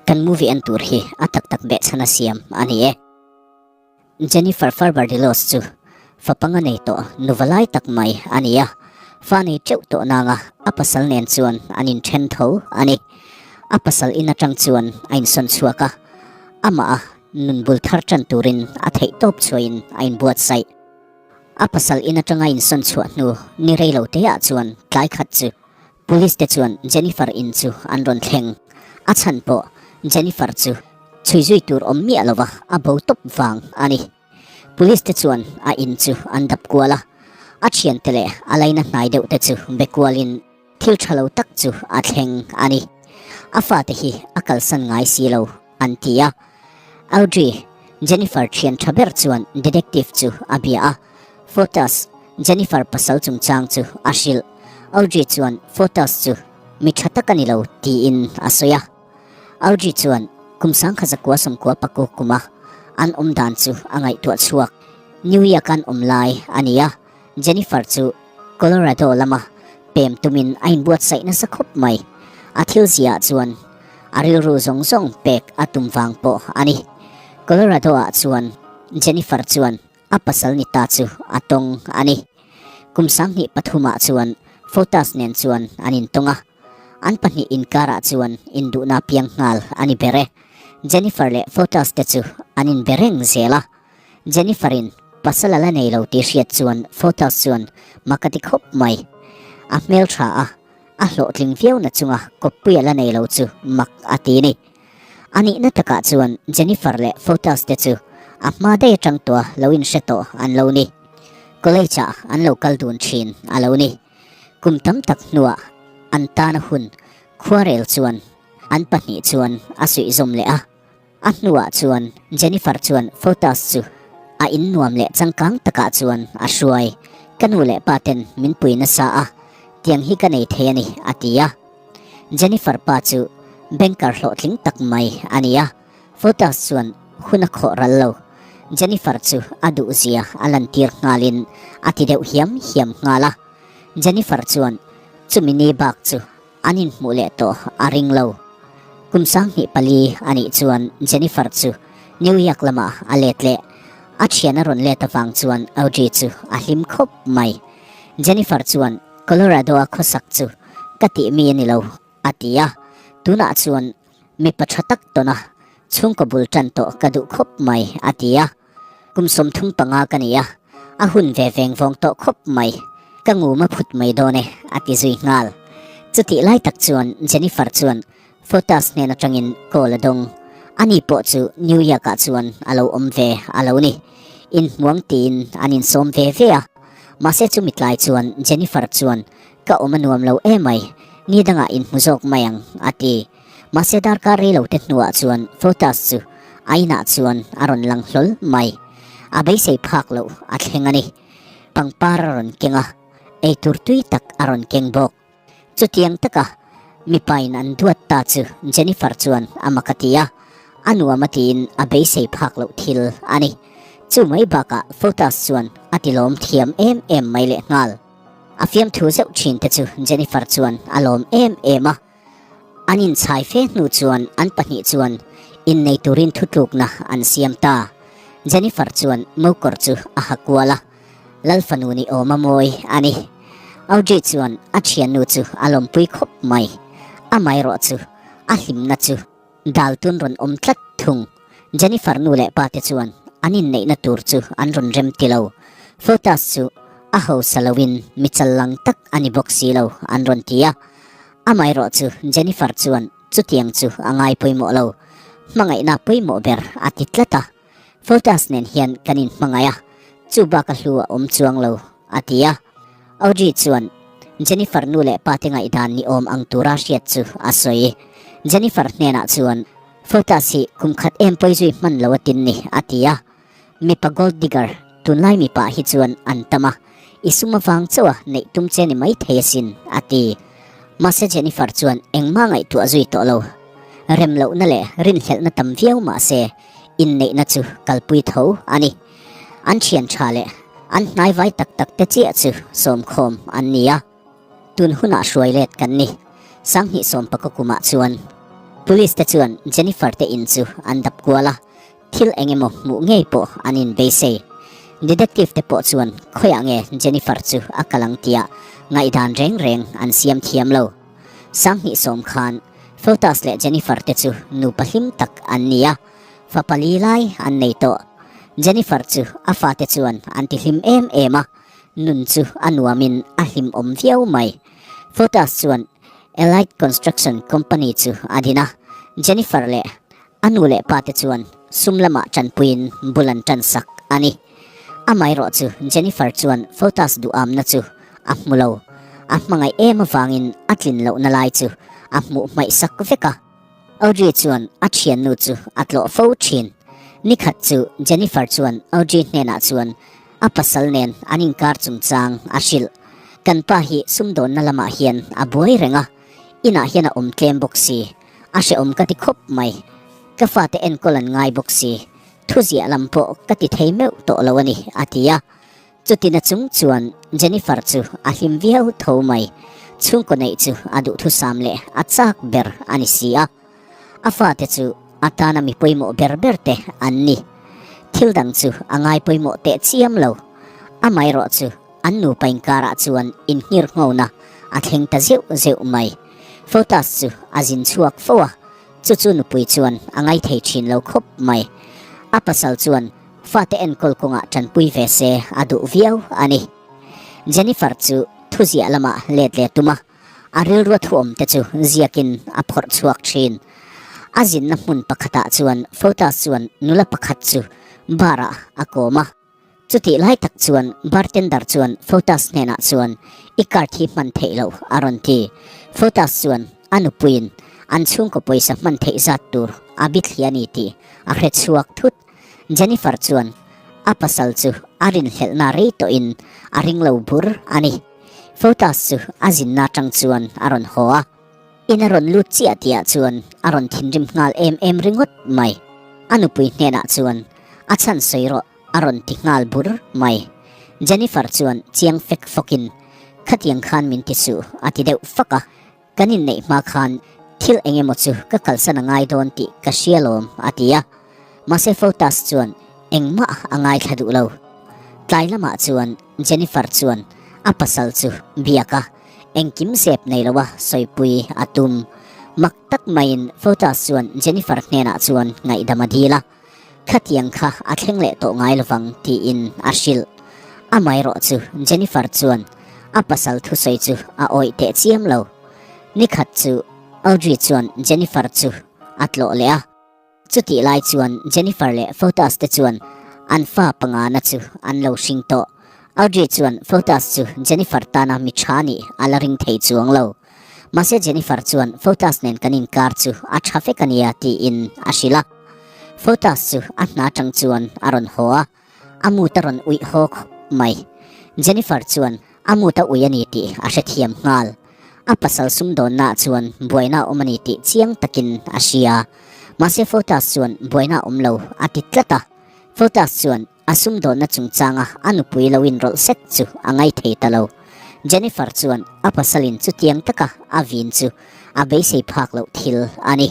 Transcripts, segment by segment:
Kan movie en tur hi a tak tak behchhan a siam a ni e. Jennifer Farber Delos chu fa panga nei tawh nuva lai tak mai a ni a, fa nei teuh tawh nanga a pasal nen chuan an inthen tho a ni. A pasal in atang chuan a insawn chhuak a, amah a nun bul thar tan turin a theih tawp chhuahin a inbuatsaih. A pasal in atanga insawn chhuah hnu ni rei lo te ah chuan tlai khat chu Police te chuan Jennifer in chu an rawn thleng. A chhan pawh Jennifer chu chhui zui tur awm miah lova a bo tawp vang a ni. Police te chuan a in chu an dap kual a, a thiante leh a laina hnai deuh te chu be kualin thil tha lo tak chu a thleng a ni. A fate hi a kalsan ngai si lo an ti a. Audrey, Jennifer thian tha ber chuan detective chu a bia a. Fotas, Jennifer pasal chungchang chu a hrilh. Audrey chuan Fotas chu mi tha tak a ni lo tiin a sawi a. Audrey chuan kum sangkha zakua sawmkua paku kuma an awm dan chu a ngaihtuah chhuak. New York an awm lai a ni a, Jennifer chu Colorado lama pem tumin a inbuatsaih nasa khawp mai. A thil ziah chuan a rilru zawng zawng pek a tum vang pawh a ni. Colorado ah chuan Jennifer chuan A pasal ni ta chu a tawng a ni. Kum 2003 ah chuan Fotas nen chuan an intawng a. An pahnih inkarah chuan induhna piang nghal a ni ber e. Jennifer leh Fotas te chu an inbe reng zel a. Jennifer in pasal a la nei lo tih hriat chuan Fotas chuan mak a ti khawp mai. A hmeltha a, a hlawhtling viau na chunga kawppui a la nei lo chu mak a ti ni. A nihna takah chuan Jennifer leh Fotas te chu a hma daih atang tua lo inhre tawh an lo ni. College ah an lo kal dun thin a lo ni. Kum tam tak hnuah an tana hun khuarel chuan an pahnih chuan a suihzawm leh a. A hnuah chuan Jennifer chuan Fotas chu a in nuam leh changkang takah chuan a hruai. Ka nu leh pa ten min pui nasa a, tiang hi ka nei thei a ni a ti a. Jennifer pa chu banker hlawhtling tak mai a ni a, Fotas chuan hun a khawh ral lo. Jennifer chu a duhzia a lantir nghalin a ti deuh hiam hiam nghal a. Jennifer chuan chumi ni bak chu an inhmuh leh tawh a ring lo. Kum 24 a nih chuan Jennifer chu New York lamah a let leh. A thian a rawn let avang chuan Audrey chu a hlim khawp mai. Jennifer chuan Colorado-a khawsak chu ka tih mi a ni lo, a ti a. Tunah chuan mipa tha tak tawn a, chhungkaw bul tan tawh ka duh khawp mai, a ti a. Kum 35 ka ni a, a hun ve veng vawng tawh khawp mai, ka ngum a phut mai dawn e, a ti zui nghal. Chutih lai tak chuan Jennifer chuan Fotas hnen atangin call a dawng. Ani pawh chu New York-ah chuan a lo awm ve a lo ni. Inhmuang tiin an insawm ve ve a. Mahse chumi tlai chuan Jennifer chuan Ka awm a nuam lo emai, ni dangah inhmu zawk mai ang, a ti. Mahse darkar rei lo te hnuah chuan Fotas chu a inah chuan a rawn lang hlawl mai. A beisei phak loh a thleng a ni. Pangpar a rawn keng a, eitur tui tak a rawn keng bawk. Chutiang taka mipain an duat ta chu Jennifer chuan a mak a ti a, a nuam a tiin a beisei phak loh thil a ni. Chu mai bakah Fotas chuan a tilawm thiam em em mai lehnghal. A fiamthu zeuh thin te chu Jennifer chuan a lawm em em a. An inchhai fe hnu chuan an pahnih chuan innei turin thutlukna an siam ta. Jennifer chuan mokawr chu a ha kual a. Lal fanu ni awm a mawi a ni. Audrey chuan a thiannu chu a lawmpui khawp mai. Amaherawh chu a hlimna chu Daltun rawn awm tlat thung. Jennifer nu leh pa te chuan an inneihna tur chu an rawn rem ti lo. Fotas chu a hausa loin mi chal lang tak a ni bawk si lo an rawn ti a. Amaherawh chu Jennifer chuan chutiang chu a ngai pawimawh lo. Hmangaihna pawimawh ber a ti tlat a. Fotas nen hian kan inhmangaih a, chu bak a hlu a awm chuang lo, a ti a. Audrey chuan Jennifer nu leh pa te ngaihdan ni awm ang tura hriat chu a sawi. Jennifer hnenah chuan Fotas hi kum khat em pawi zui hman lo a tin ni, a ti a. Mipa gold digger, tunlai mipa hi chuan an tam a, i sum avang chauh a neih tum che ni maithei asin, a ti. Mahse Jennifer chuan engmah ngaihtuah zui tawh lo. Rem lohna leh rinhlelhna tam viau mahse inneihna chu kalpui tho a ni. An thian tha leh an hnaivai tak tak te chiah chu sawmkhawm an ni a. Tun hunah hruai let kan ni. 2010 kumah chuan. Police te chuan Jennifer te in chu an dap kual a, thil eng emaw hmuh ngei pawh an inbeisei. Detective te pawh chuan khawiah nge Jennifer chu a kal ang tia ngaihdan reng reng an siam thiam lo. 2010 khan Fotas leh Jennifer te chu nupa hlim tak an ni a, fa pali lai an nei tawh. Jennifer chu a fate chuan an ti hlim em em a, nun chu a nuamin a hlimawm viau mai. Fotas chuan Elite Construction Company chu a din a, Jennifer leh a nu leh pa te chuan sum lamah tanpuiin bul an tan sak a ni. Amaherawh chu Jennifer chuan Fotas duhamna chu a hmu lo. A hmangaih em avangin a tlin lohna lai chu a hmuh hmaih sak vek a. Audrey chuan a thiannu chu a tlawh fo thin. Nikhat chu Jennifer chuan Audrey hnenah chuan a pasal nen an inkar chungchang a hrilh. Kan pa hi sumdawnna lamah hian a buai reng a, inah hian a awm tlem bawk si. A hrehawm ka ti khawp mai. Ka fate enkawl an ngai bawk si. Thuziah lam pawh ka ti thei meuh tawh lo a ni, a ti a. Chutina chung chuan Jennifer chu a hlim viau tho mai. Chhungkaw neih chu a duhthusam leh a chak ber a ni si a. A fate chu a tana mi pawimawh ber ber te an ni. Thil dang chu a ngai pawimawh teh chiam lo. Amaherawh chu an nupa inkarah chuan inngirnghona a thleng ta zeuh zeuh mai. Fotas chu a zin chhuak fo a, chu chu nupui chuan a ngaithei thin lo khawp mai. A pasal chuan fate enkawl kawngah tanpui ve se a duh viau a ni. Jennifer chu thuziah lamah let leh tum a, a rilrua thuawm te chu ziakin a phawrh chhuak thin. A zinna hmun pakhatah chuan Fotas chuan nula pakhat chu bar ah a kawm a. Chutih lai tak chuan bartender chuan Fotas hnenah chuan I card hi hman theih loh a rawn ti. Fotas chuan a nupuiin an chhungkaw pawisa hman theih zat tur a bithli a ni tih a hre chhuak thut. Jennifer chuan a pasal chu a rinhlelhna rei tawhin a ring lo bur a ni. Fotas chu a zinna atang chuan a rawn haw a. In a rawn lut chiah tihah chuan a rawn thinrim nghal em em ringawt mai. A nupui hnenah chuan a chhan sawi rawh a rawn ti nghal bur mai. Jennifer chuan chiang fek fawkin, Khatiang khan min ti suh a ti deuh fak a. Kan inneih hma khan thil eng emaw chu ka kalsan a ngai dawn tih ka hria lawm a ti a. Mahse Fotas chuan engmah a ngaithla duh lo. Tlai lamah chuan Jennifer chuan a pasal chu biak a, engkim zep nei loa sawipui a tum. Mak tak maiin Fotas chuan Jennifer hnenah chuan ngaihdam a dil a, Khatiang kha a thleng leh tawh ngai lovang tiin a hrilh. Amaherawh chu Jennifer chuan a pasal thusawi chu a awih teh chiam lo. Nikhat chu Audrey chuan Jennifer chu a tlawh leh a. Chutih lai chuan Jennifer leh Fotas te chuan an fa pangana chu an lo hring tawh. Audrey chuan Fotas chu Jennifer tana mi tha nih a la ring thei chuang lo. Mahse Jennifer chuan Fotas nen kan inkar chu a tha vek a nia tiin a hrilh a. Fotas chu a hna tang chuan a rawn haw a, a mut a rawn uih haw khawp mai. Jennifer chuan a mut a ui a ni tih a hrethiam nghal. A pasal sumdawnnaah chuan buaina a awm a ni tih chiang takin a hria. Mahse Fotas chuan buaina a awm lo a ti tlat a. Fotas chuan a sumdawnna chungchanga a nupui lo inrawlh sek chu a ngaithei ta lo. Jennifer chuan a pasalin chutiang taka a vin chu a beisei phak loh thil a ni.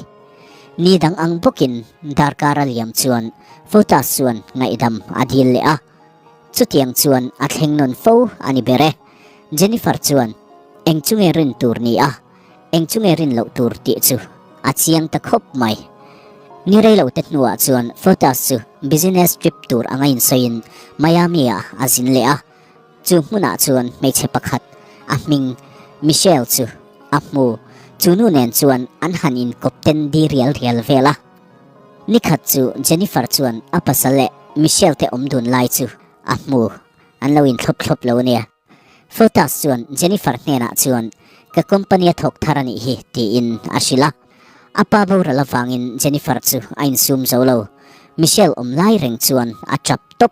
Ni dang ang bawkin darkar a liam chuan Fotas chuan ngaihdam a dil leh a. Chutiang chuan a thleng nawn fo a ni ber e. Jennifer chuan eng chu nge rin tur ni a, eng chu nge rin loh tur tih chu a chiang ta khawp mai. Ni rei lo te hnuah chuan Fotas chu business trip tur anga insawiin Miami ah a zin leh a. Chu hmunah chuan hmeichhe pakhat a hming Michelle chu a hmu. Chu nu nen chuan an han inkawp ten di rial rial vel a. Nikhat chu Jennifer chuan a pasal leh Michelle te awm dun lai chu a hmu. An lo inthlawp thlawp lo ania. Fotas chuan Jennifer hnenah chuan ka company a thawk thar a nih hi tiin a hrilh a. A pa boral avangin Jennifer chu a insum zo lo. Michelle awm lai reng chuan a tap tawp.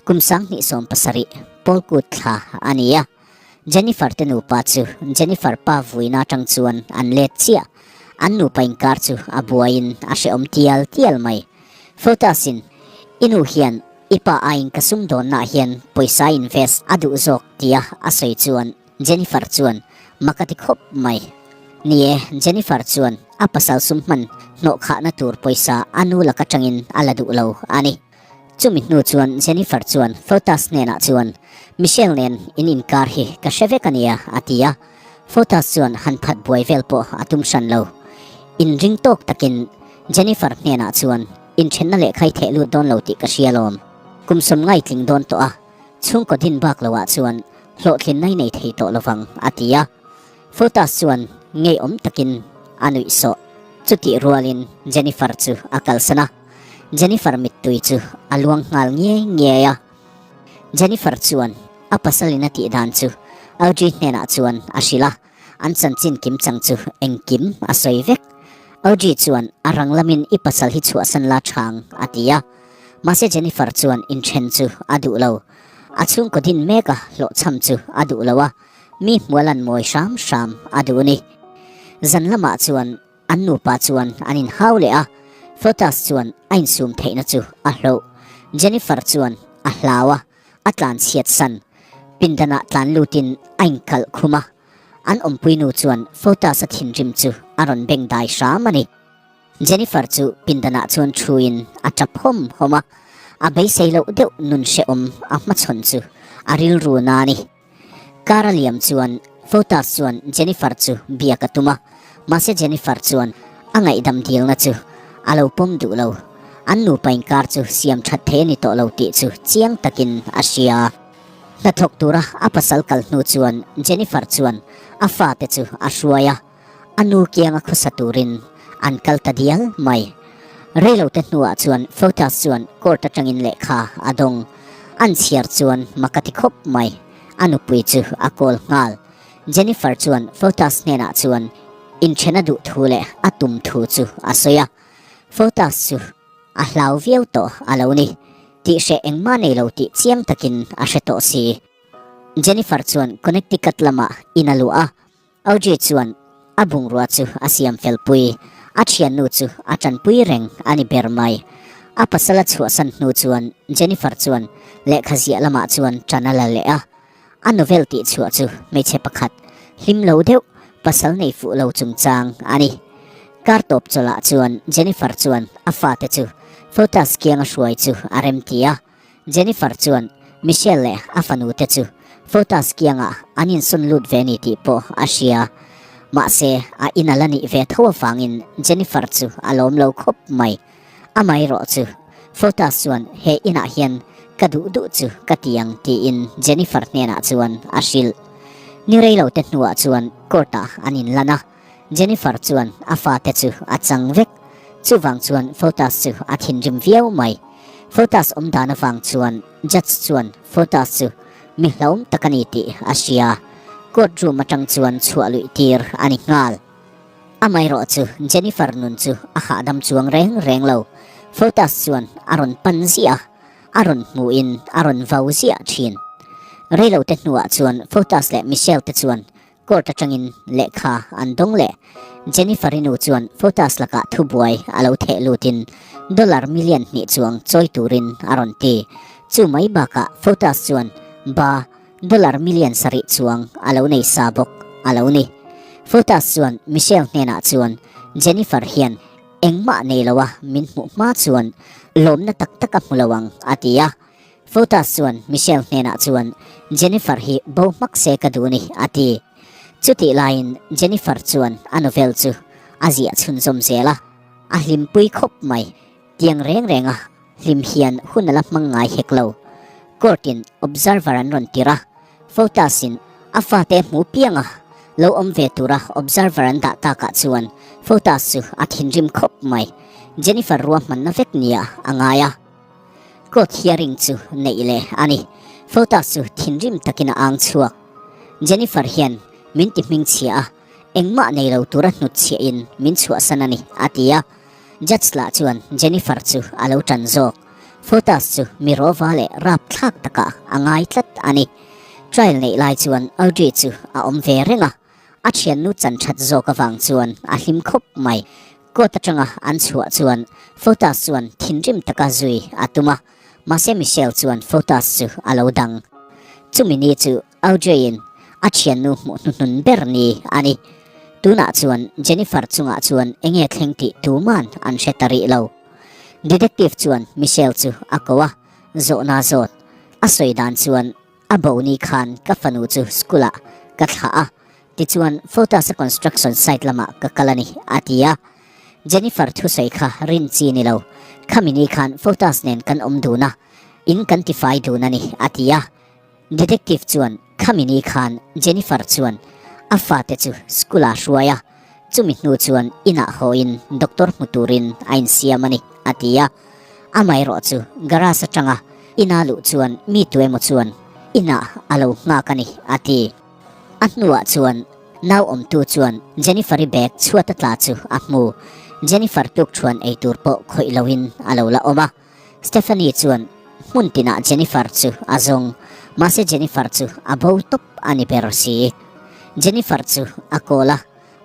Kum 2017 Paul kut thla a ni a. Jennifer te nupa chu Jennifer pa vuina atang chuan an let chiah. An nupa inkar chu a buaiin a hrehawm tial tial mai. Fotas-in, I nu hian i pa aiin ka sumdawnnaah hian pawisa invest a duh zawk tia a sawi chuan Jennifer chuan mak a ti khawp mai. Ni e, Jennifer chuan. a pasal sum hman hnawh khahna tur pawisa a nu lak atangin a la duh lo a ni. Chumi hnu chuan Jennifer chuan Fotas hnenah chuan, Michelle nen in inkar hi ka hre vek a nia, a ti a. Fotas chuan han phat buai vel pawh a tum hran lo. Inring tawk takin Jennifer hnenah chuan, Inthenna lehkha i theh lut dawn lo tih ka hria lawm. Kum sawm ngaitling dawn tawh a, chhungkaw din bak loah chuan hlawhtlinna i nei thei tawh lovang, a ti a. Fotas chuan ngeiawm takin a nuih sawh. Chutih rualin Jennifer chu a kalsan a. Jennifer mittui chu a luang nghal ngiai ngiai a. Jennifer chuan a pasalin a tih dan chu Audrey hnenah chuan a hrilh a, an chanchin kim chang chu engkim a sawi vek. Audrey chuan a rang lamin i pasal hi chhuahsan la chhang a ti a. Mahse Jennifer chuan inthen chu a duh lo. A chhungkaw din mek a hlawhchham chu a duh lo a, mi hmual an mawi hram hram a duh ni. Zan lamah chuan An nupa chuan an inhau leh a, Fotas chuan a insum theihna chu a hloh. Jennifer chuan a hlau a, a tlan chhiat san. Pindanah tlan lutin a inkalh khum a, an awmpuinu chuan Fotas-a thinrim chu a rawn beng dai hram a ni. Jennifer chu pindanah chuan thuin a tap hawm hawm a, a beisei loh deuh nun hrehawm a hmachhawn chu a rilru na a ni. Car a liam chuan Fotas chuan Jennifer chu biak a tum a, mahse Jennifer chuan a ngaihdam dilna chu a lo pawm duh lo. An nupa inkar chu siam that thei a ni tawh lo tih chu chiang takin a hria. Hnathawk tura a pasal kal hnu chuan Jennifer chuan a fate chu a hruai a, a nu kianga khawsa turin an kal ta dial mai. Reilote hnuah chuan Fotas chuan court atangin lehkha a dawng. An chhiar chuan mak a ti khawp mai. A nupui chu a call nghal. Jennifer chuan Fotas hnenah chuan inthen a duh thu leh a tum thu chu a sawi a. Fotas chu a hlau viau tawh a lo ni. Tihhreh engmah nei lo tih chiang takin a hre tawh si. Jennifer chuan Connecticut lamah in a luah a. Audrey chuan a bungrua chu a siam fel pui, a thiannu chu a tanpui reng a ni ber mai. A pasal a chhuahsan hnu chuan Jennifer chuan lehkha ziah lamah chuan tan a la leh a. A novel tih chhuah chu hmeichhe pakhat hlim lo deuh pasal nei fuh lo chungchang a ni. Kar tawp chawlhah chuan Jennifer chuan a fate chu Fotas kianga hruai chu a remti a. Jennifer chuan Michelle leh a fanu te chu Fotas kiangah an insawn lut ve ni tih pawh a hria. Mahse, a in a la nih ve tho avangin Jennifer chu a lawm lo khawp mai. Amaherawh chu Fotas chuan he inah hian ka duh duh chu ka ti ang tiin Jennifer hnenah chuan a hrilh. Ni reilo te hnuah chuan court ah an inlan a. Jennifer chuan a fate chu a chang vek. Chuvang chuan Fotas chu a thinrim viau mai. Fotas awm dan avang chuan judge chuan Fotas chu mi hlauhawm tak a ni tih a hria. Court room atang chuan chhuah luih tir a ni nghal. Amaherawh chu Jennifer nun chu a hahdam chuang reng reng lo. Fotas chuan a rawn pan ziah a, a rawn hmuhin a rawn vau ziah thin. Reilote hnuah chuan Fotas leh Michelle te chuan Court atangin lehkha an dawng leh. Jennifer-i nu chuan Fotas lakah thubuai a lo theh lutin dollar million hnih chuang chawi turin a rawn ti. Chu mai bakah Fotas chuan ba dollar million sarih chuang a lo nei sa bawk a lo ni. Fotas chuan Michelle hnenah chuan Jennifer hian engmah nei loa min hmuh hma chuan lawmna tak tak a hmu lo ang a ti a. Fotas chuan Michelle hnenah chuan Jennifer hi bo hmak se ka duh ni a ti. Chutih laiin Jennifer chuan a novel chu a ziah chhunzawm zel a, a hlimpui khawp mai. Tiang reng renga hlim hian hun a la hmang ngai hek lo. Court in observer an rawn tir a, Fotas in a fate hmu pianga lo awm ve tura observer an dah takah chuan Fotas chu a thinrim khawp mai. Jennifer ruahmanna vek nia a ngai a. Court hearing chu neih leh a ni. Fotas chu thinrim takin a ang chhuak. Jennifer hian min ti hmingchhia a, engmah nei lo tura hnutchhiahin min chhuahsan a ni, a ti a. Judge lah chuan Jennifer chu a lo tan zawk. Fotas chu mi rawva leh rapthlak takah a ngai tlat a ni. Trial neih lai chuan Audrey chu a awm ve reng a. A thiannu chan that zawk avang chuan a hlim khawp mai. Court atanga an chhuah chuan Fotas chuan thinrim taka zui a tum a, mahse Michelle chuan Fotas chu a lo dang. Chumi ni chu Audrey-in a thiannu hmuh hnuhnun ber ni a ni. Tunah chuan Jennifer chungah chuan enge thleng tih tuman an hre ta rih lo. Detective chuan Michelle chu a ko a, zawhna zawt. A sawi dan chuan a bo ni khan ka fanu chu school ah ka thlah a, tichuan Fotas-a construction site lamah ka kal a ni, a ti a. Jennifer thusawi kha rin chi ni lo, khami ni khan Fotas nen kan awm dun a, in kan tifai dun a ni, a ti a. Detective chuan khami ni khan Jennifer chuan a fate chu school ah hruai a, chumi hnu chuan inah hawiin doctor hmu turin a insiam a ni, a ti a. Amaherawh chu garage atanga ina luh chuan mi tuemaw chuan inah a lo nghak a ni, a ti. A hnuah chuan nau awmtu chuan Jennifer-i bag chhuat a tla chu a hmu. Jennifer tuk thuan ei tur pawh khawih loin a lo la awm a. Stephanie chuan hmun tinah Jennifer chu a zawng, mahse Jennifer chu a bo tawp a ni ber si. Jennifer chu a call a,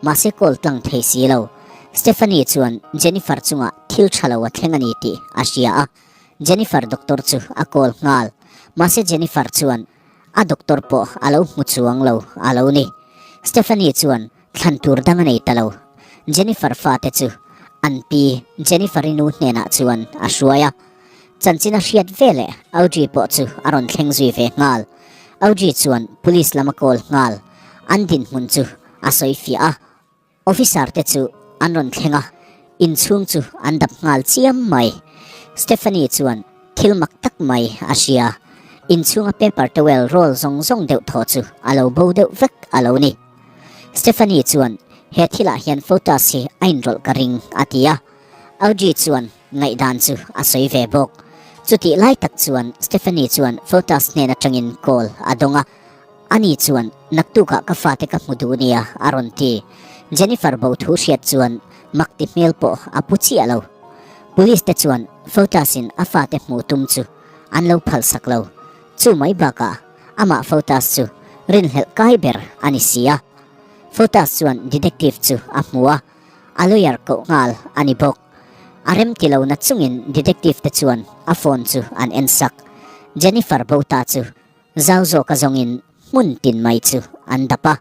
mahse call tlang thei si lo. Stephanie chuan Jennifer chungah thil tha lo a thleng a ni tih a hria a, Jennifer doctor chu a call nghal. Mahse Jennifer chuan a doctor pawh a lo hmu chuang lo a lo ni. Stephanie chuan Thlan tur dang a nei ta lo. Jennifer fate chu an pi Jennifer-i nu hnenah chuan a hruai a. Chanchin a hriat veleh Audrey pawh chu a rawn thleng zui ve nghal. Audrey chuan police lam a call nghal. An dinhmun chu a sawi fiah a. Officer te chu an rawn thleng a, inchhung chu an dap nghal chiam mai. Stephanie chuan Thil mak tak mai a hria. Inchhunga paper towel roll zawng zawng deuh thaw chu a lo bo deuh vek a lo ni. Stephanie chuan he thilah hian Fotas hi a inrawlh ka ring a ti a. Audrey chuan ngaihdan chu a sawi ve bawk. Chutih lai tak chuan Stephanie chuan Fotas hnen atangin call a dawng a. Ani chuan naktukah ka fate ka hmu duh nia a rawn ti. Jennifer bo thu hriat chuan mak ti hmel pawh a pu chiah lo. Police te chuan Fotas in a fate hmuh tum chu an lo phalsak lo. Chu mai bakah amah Fotas chu rinhlelh kai ber a ni si a. Fotas chuan detective chu a hmu a, a lawyer koh nghal a ni bawk. A rem ti lo na chungin detective te chuan a phone chu an ensak. Jennifer bo ta chu Zau zawka zawngin hmun tin mai chu an dap a.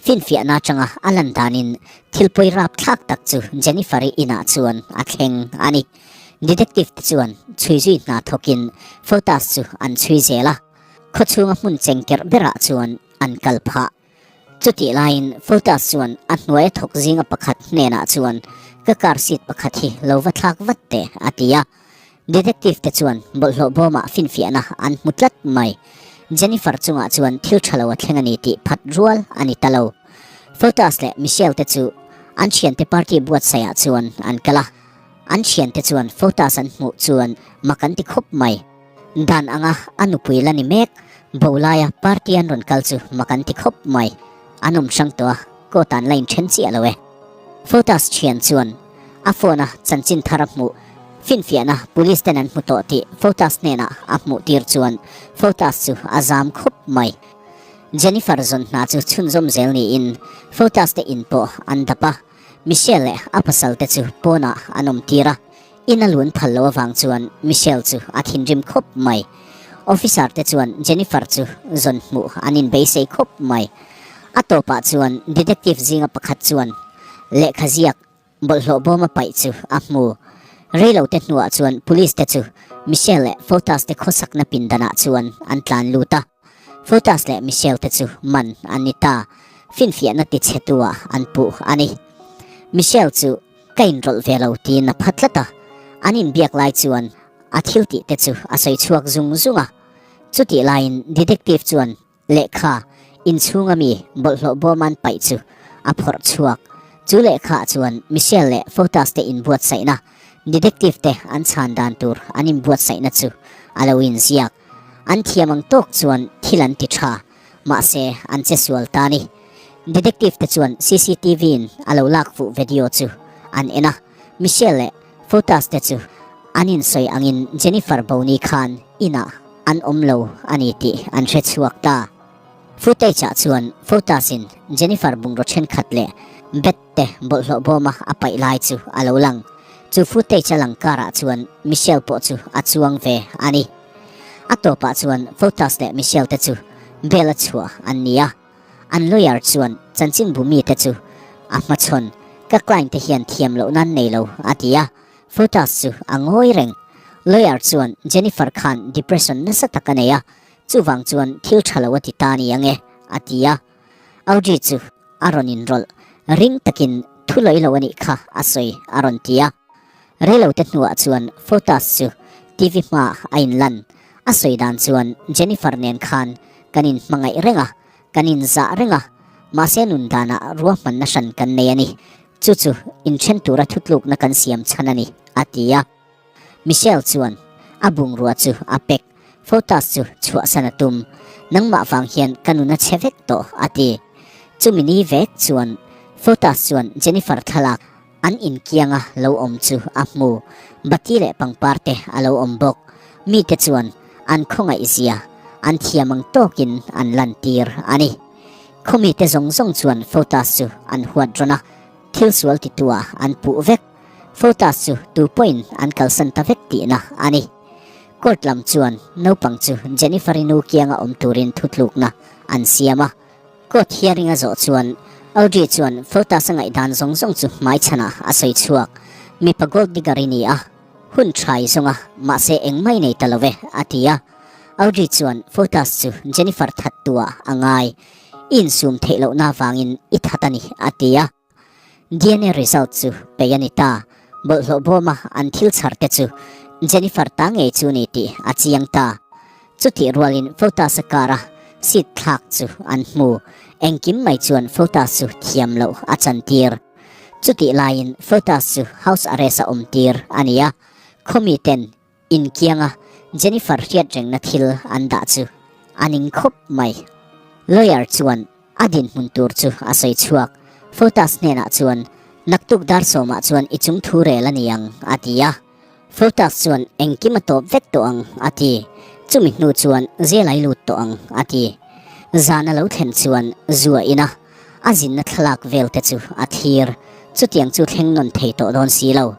Finfiahna atanga a lan danin thil pawi rapthlak tak chu Jennifer-i inah chuan a thleng a ni. Detective te chuan chhui zui hna thawkin Fotas chu an chhui zel a, khawchhunga hmun chengkerh berah chuan an kal phah. Chutih laiin Fotas chuan a hnuaia thawk zinga pakhat hnenah chuan ka car seat pakhat hi lo va thlak vat teh a ti a. Detective te chuan bawlhhlawh bawmah finfiahna an hmu tlat mai. Jennifer chungah chuan thil tha lo a thleng a ni tih phat rual a ni ta lo. Fotas leh Michelle te chu an thiante party buatsaihah chuan an kal a. An thiante chuan Fotas an hmuh chuan mak an ti khawp mai. Dan anga a nupui la ni mek, bo laia party an rawn kal chu mak an ti khawp mai. An awm hrang tawh a, court an la inthen chiah lo e. Fotas thian chuan a phone a chanchin thar a hmuh finfiahna police ten an hmu tawh tih Fotas hnenah a hmuh tir chuan Fotas chu a zam khawp mai. Jennifer zawn hna chu chhunzawm zel niin Fotas te in pawh an dap a, Michelle leh a pasal te chu pawnah an awm tir a. In a lun phal lo avang chuan Michelle chu a thinrim khawp mai. Officer te chuan Jennifer chu zawn hmuh an inbeisei khawp mai. A tawpah chuan detective zinga pakhat chuan lehkha ziak bawlhhlawh bawm a paih chu a hmu. Reilo te hnuah chuan police te chu Michelle leh Fotas te khawsakna pindanah chuan an tlan lut a. Fotas leh Michelle te chu man an ni ta. Finfiahna tichhetu ah an puh a ni. Michelle chu Ka inrawlh ve lo tiin a pha tlat a, an inbiak lai chuan a thil tih te chu a sawi chhuak zung zung a. Chutih laiin detective chuan lehkha inchhunga mi bawlhhlawh bawm an paih chu a phawrh chhuak. Chu lehkhaah chuan Michelle leh Fotas te inbuatsaihna, detective te an chhan dan tur an inbuatsaihna chu a lo inziak. An thiam ang tawk chuan thil an ti tha. Mahse, an che sual ta ni. Detective te chuan CCTV in a lo lak fuh video chu an en a, Michelle leh Fotas te chu an insawi angin Jennifer Boni khan inah an awm lo a ni tih an hre chhuak ta. Footage ah chuan Fotas in Jennifer bungraw thenkhat leh bed te bawlhhlawh bawma a paih lai chu a lo lang. Chu footage a lang karah chuan Michelle pawh chu a chuang ve a ni. A tawpah chuan Fotas leh Michelle te chu bail a chhuah an ni a, an lawyer chuan chanchinbu mite chu a hmachhawn. Ka client te hian thiam loh nan nei lo, a ti a. Fotas chu a ngawi reng. Lawyer chuan Jennifer khan depression nasa tak a nei a, chuvang chuan thil tha lo a ti ta ni ang e, a ti a. Audrey chu a rawn inrawlh. Ring takin thu lawi lo a nih kha a sawi a rawn ti a. Reilote hnuah chuan Fotas chu TV hmaah a inlan. A sawi dan chuan Jennifer nen khan kan inhmangaih reng a, kan inzah reng a, mahse nun danah ruahmanna hran kan nei a ni. Chu chu inthen tura thutlukna kan siam chhan a ni, a ti a. Michelle chuan a bungrua chu a pek, Fotas chu chhuahsan a tum. Nangmah vang hian ka nun a chhe vek tawh, a ti. Chumi ni vek chuan Fotas chuan Jennifer thlalak an inkianga lo awm chu a hmu. Bati leh pangpar te a lo awm bawk. Mite chuan an khawngaih zia an thiam ang tawkin an lantir a ni. Khawmite zawng zawng chuan Fotas chu an huat rawn a, thil sual titua an puh vek. Fotas chu tu pawhin an kalsan ta vek tihna a ni. Court lam chuan naupang chu Jennifer-i nu kianga awm turin thutlukna an siam a. Court hearing a zawh chuan Audrey chuan Fotas-a ngaihdan zawng zawng chu hmaichhanah a sawi chhuak. Mipa gold digger i ni a, hun tha i zawng a, mahse engmah i nei ta lo ve, a ti a. Audrey chuan Fotas chu Jennifer thattuah a ngai. I insum theih lohna avangin i that a ni, a ti a. DNA result chu pei a ni ta. Bawlhhlawh bawma an thil chhar te chu Jennifer ta ngei chu ni tih a chiang ta. Chutih rualin Fotas-a car-a seat thlak chu an hmu. Engkim mai chuan Fotas chu thiam loh a chantir. Chutih laiin Fotas chu house arrest-a awmtir a ni a, khawmi ten Inkianga Jennifer hriat rengna thil an dah chu a ning khawp mai. Lawyer chuan a dinhmun tur chu a sawi chhuak. Fotas hnenah chuan, Naktuk dar sawmah chuan i chung thu rel a ni ang, a ti a. Fotas chuan, Engkim a tawp vek tawh ang, a ti. Chumi hnu chuan jail ai lut tawh ang, a ti. Zan a lo thlen chuan zu a in a, a zinna thlalak vel te chu a thlir. Chutiang chu thleng nawn thei tawh dawn si lo.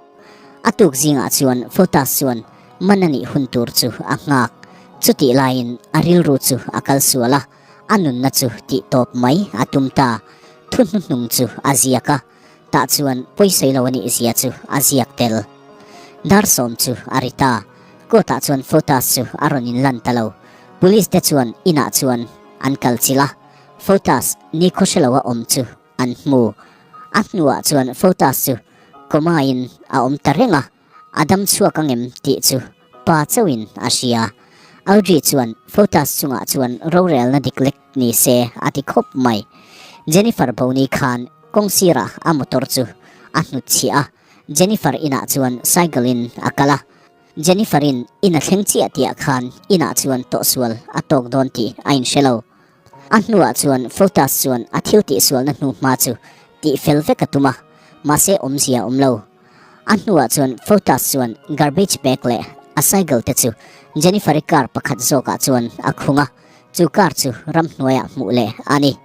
A tuk zingah chuan Fotas chuan man a nih hun tur chu a nghak. Chutih laiin a rilru chu a kal sual a, a nunna chu tih tawp mai a tum ta. Thu hnuhnung chu a ziak a, tah chuan pawisawi lo a nih zia chu a ziak tel. Dar sawm chu a ri ta. Court ah chuan Fotas chu a rawn inlan ta lo. Police te chuan inah chuan an kal chilh a, Fotas ni khawhre lo a awm chu an hmu. A hnuah chuan Fotas chu coma-in a awm ta reng a, a dam chhuak ang em tih chu pa chauhin a hria. Audrey chuan Fotas chungah chuan rorelna dik lek ni se a ti khawp mai. Jennifer Boni khan kawng sirah a motor chu a hnutchhiah a, Jennifer inah chuan cycle-in a kal a. Jennifer-in in a thleng chiah tihah khan inah chuan tawhsual a tawk dawn tih a inhre lo. A hnuah chuan Fotas chuan a thil tihsualna hnu hma chu tih fel vek a tum a, mahse awmzia a awm lo. A hnuah chuan Fotas chuan garbage bag leh a cycle te chu Jennifer-i car pakhat zawkah chuan a khung a, chu car chu ramhnuaiah hmuh leh a ni.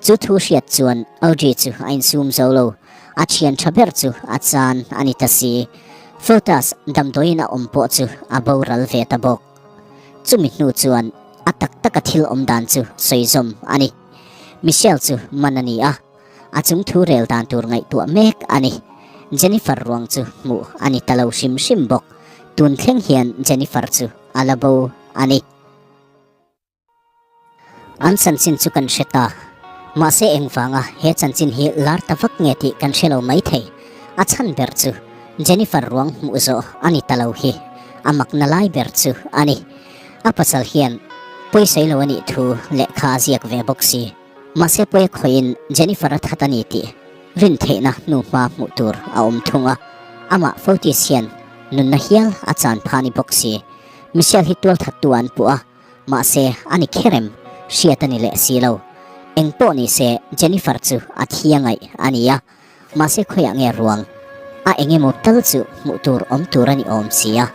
Chu thu hriat chuan Audrey chu a insum zo lo, a thian tha ber chu a chan a ni ta si. Fotas damdawiin a awm pawh chu a boral ve ta bawk. Chumi hnu chuan a tak taka thil awm dan chu sawi zawm a ni. Michelle chu man a ni a, a chung thu rel dan tur ngaihtuah mek a ni. Jennifer ruang chu hmuh a ni ta lo hrim hrim bawk. Tun thleng hian Jennifer chu a la bo a ni. An chanchin chu kan hre ta. Mahse engvanga he chanchin hi lar ta vak nge tih kan hre lo mai thei. A chhan ber chu Jennifer ruang hmuh zawh a ni ta lo hi a makna lai ber chu a ni. A pasal hian pawisawi lo a nih thu lehkha a ziak ve bawk si. Mahse pawi a khawihin Jennifer a that a ni tih rin theihna hnuhma hmuh tur a awm thung a. Amah Fotis hian nunna hial a chan pha ni bawk si. Michelle hi tualthattu an puh a. Mahse, a ni kher em? Hriat a ni leh si lo. Eng pawh ni se, Jennifer chu a thi a ngaih a ni a. Mahse khawiah nge ruang? A eng emaw tal chu hmuh tur awm tur a ni awm si a.